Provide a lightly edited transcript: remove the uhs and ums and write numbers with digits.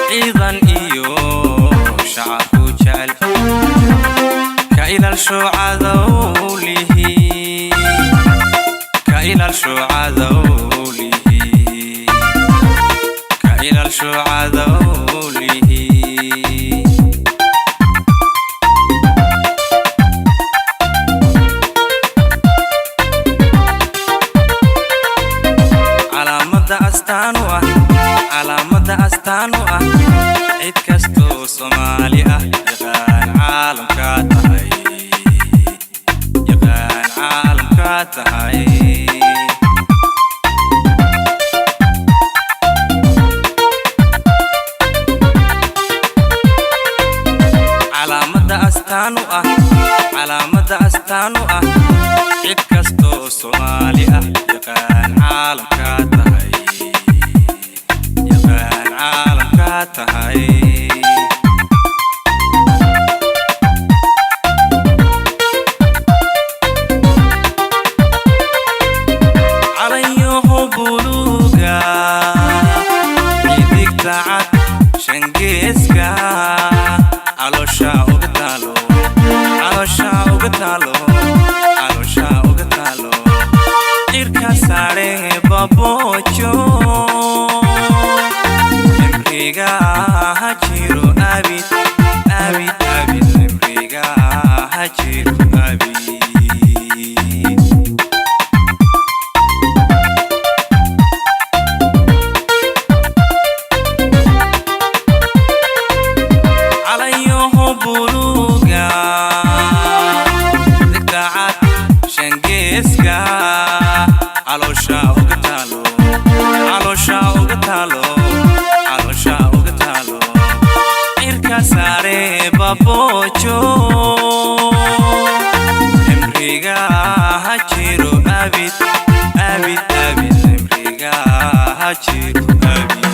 Ciidan iyo Shacabku jecel, ka ilaalsho cadowlihi, ka ilaalsho cadowlihi, ka ilaalsho cadowlihi. Calaamada astaan u ah, calaamada astaan u ah, cid kastoo Soomaali ah yaqaan caalamka tahay, yaqaan caalamka tahay. Calaamada astaan u ah, calaamada astaan u ah, cid kastoo Soomaali ah yaqaan caalamka tahay, yaqaan caalamka tahay. Calanyaho buluuga, xidigta cad shangeeska, caloosha uga taalo, caloosha uga taalo, caloosha uga taalo, cirka sare baboojo, cimriga ha jiro abid, abid, abid, cimriga ha jiro abid. Calanyaho buluuga, xidigta cad shangeeska, caloosha uga taalo, caloosha uga taalo, caloosha uga taalo, cirka sare baboojo, cimriga ha jiro abid, abid, abid, cimriga ha jiro abid.